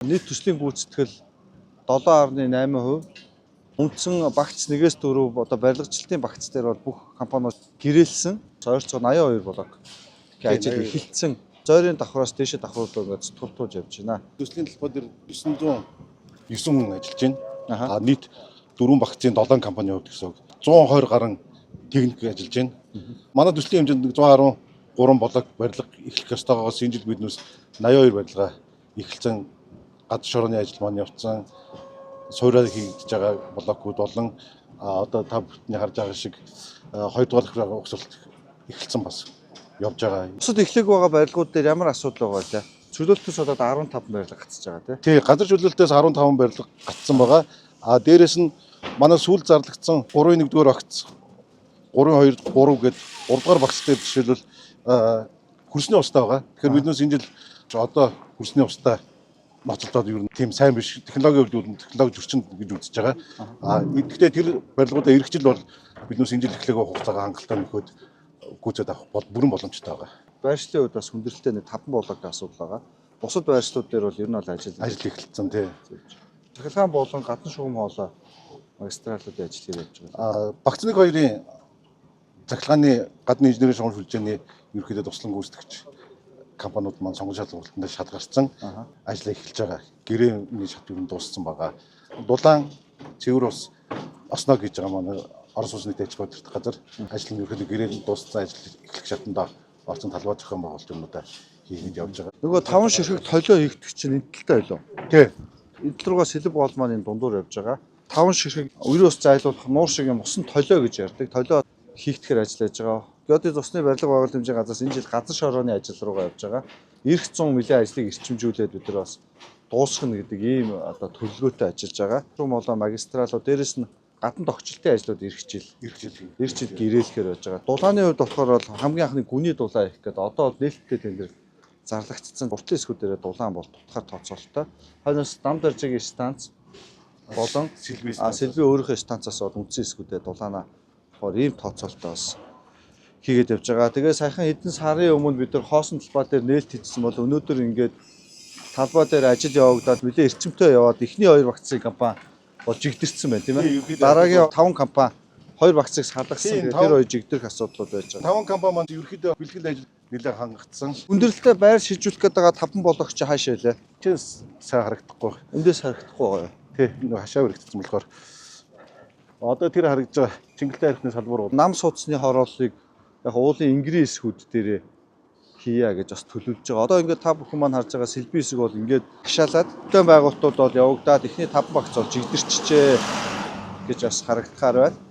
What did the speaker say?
Нийт төслийн гүйцэтгэл 7.8%. Үндсэн багц 1-ээс 4 одоо барилгачлалтын багц дээр бол бүх компаниуд гэрээлсэн. Ойролцоогоор 82 блок. Тэгэхээр ажил 82. эхэлсэн. Зойрын давхраас дээшээ давхар руу ингээд сутгуулж явж байна. Төслийн талбай дээр 909 хүн ажиллаж байна. Аха. А нийт дөрвөн багцын 7 компани хувьд гэсэн үг. 120 гаруй техник ажиллаж байна. Манай төслийн хэмжээнд 113 блок барилга эхлэх ёстойгоос энэ жил биднээс 82 барилга эхэлсэн, гад шорооны ажил маань явцсан, суураар хийгдэж байгаа блокууд болон одоо та бүхний харж байгаа шиг хоёрдугаар дахь угсралт эхэлсэн, бас явж байгаа. Бусад эхлэх байгаа барилгууд дээр ямар асуудал байгаа вэ? Чөлөөлтөөс болоод 15 барилга гацж байгаа, тий. Тий, газар чөлөөлтөөс 15 барилга гацсан байгаа. А дээрэс нь манай сүүл зарлагдсан 3-1-р багц, 3-2 3 гээд 3 дугаар багц дээр жишээлбэл хөрсний устай байгаа. Тэгэхээр биднээс энэ жил одоо хөрсний устай ноцолдоод ер нь тийм сайн биш. Технологийн хувьд бол технологи зөрчин гэж үзэж байгаа. А гэхдээ тэр барилгуудаа ирэх жил бол биднээс энэ жил эхлэх хугацаагаа хангалттай нөхөд гүйцэд авах бол бүрэн боломжтой байгаа. Байршлын хувьд бас хүндрэлтэй нэг 5 блокийн асуудал байгаа. Бусад байршлууд дээр бол ер нь бол ажил Ажил эхэлсэн, тий. Цахилгаан болон гадна шугам хоолой магистралуудын ажил хийж явж байгаа. Багц 1 2-ын цахилгааны гадны инженерийн шугам сүлжээний ерөнхийдөө туслан гүйцэтгэгч компаниуд маань сонгон шалгуултанд шалгарсан, ажил эхэлж байгаа. Гэрээний шат ер нь дууссан байгаа. Дулаан цэвэр ус осноо гэж байгаа манай Орос улсын нийт аж ахуй удирдах газар ажил нь ерөнхийдөө гэрээ нь дууссан, ажил эхлэх шатанд орсон, талбай зохион байгуулалт юмнуудаа хийгээд явж байгаа. Нөгөө таван ширхэг толио хийгдэх чинь энэ талтай байлоо. Тий. Энэ тал руугаа сэлэв гол маань энэ дундуур явж байгаа. Таван ширхэг үерийн ус зайлуулах нуур шиг юм усан толио гэж ярьдаг. Толио хийгдэхээр ажиллаж байгаа. Геодез усны барилга байгуулалт хэмжээ газраас энэ жил газар шорооны ажил руугаа явж байгаа. Ирэх 100 нэлээд ажлыг эрчимжүүлээд бид нар бас дуусгах нь гэдэг ийм одоо төлөвлөгөөтэй ажиллаж байгаа. Шум болон магистралууд, дээрэс нь гадна тогтчлтын ажлууд ирэх жил Ирэх жил. Ирэх жил гэрээлэхээр байж байгаа. Дулааны хувьд болохоор бол хамгийн анхны гүний дулаан их гэдэг одоо бол нээлттэй тендер зарлагдсан. Уртлын хэсгүүдээрээ дулаан бол дутахаар тооцоололтой. Хойноос дам даржигийн станц болон Сэлбис. Сэлбийн өөрийнхөө станцаас бол үндсэн хэсгүүдээ дулаанаа болохоор ийм тооцоололтой бас хийгээд явж байгаа. Тэгээ саяхан хэдэн сарын өмнө бид нар хоосон талбай дээр нээлт хийсэн бол өнөөдөр ингээд талбай дээр ажил явагдаад нэлээд эрчимтэй яваад эхний хоёр багцын компани бол жигдэрсэн байна, тийм Тийм, ээ. ерөнхийдөө Дараагийн таван компани хоёр багцыг салгасан. Тийм, Тэгээд тэр хоёр жигдэрх асуудлууд байж байгаа. Таван компани маань ерөнхийдөө бэлтгэл ажил нэлээд хангагдсан. Хүндрэлтэй байр шилжүүлэх гээд байгаа таван блок чи хаашаа илээ? Чи сайн харагдахгүй. Эндээс харагдахгүй байгаа юу? Тий, нөгөө хашаа баригдсан болохоор одоо тэр харагдж байгаа Чингэлтэй архины салбар бол Нам сууцны хорооллыг яг уулын энгэрийн хэсгүүд дээрээ хийя гэж бас төлөвлөж байгаа. Одоо ингээд та бүхэн маань харж байгаа сэлбийн хэсэг бол ингээд хашаалаад хөтөн байгуулалтууд бол явагдаад эхний таван багц бол жигдэрчжээ гэж бас харагдахаар байна.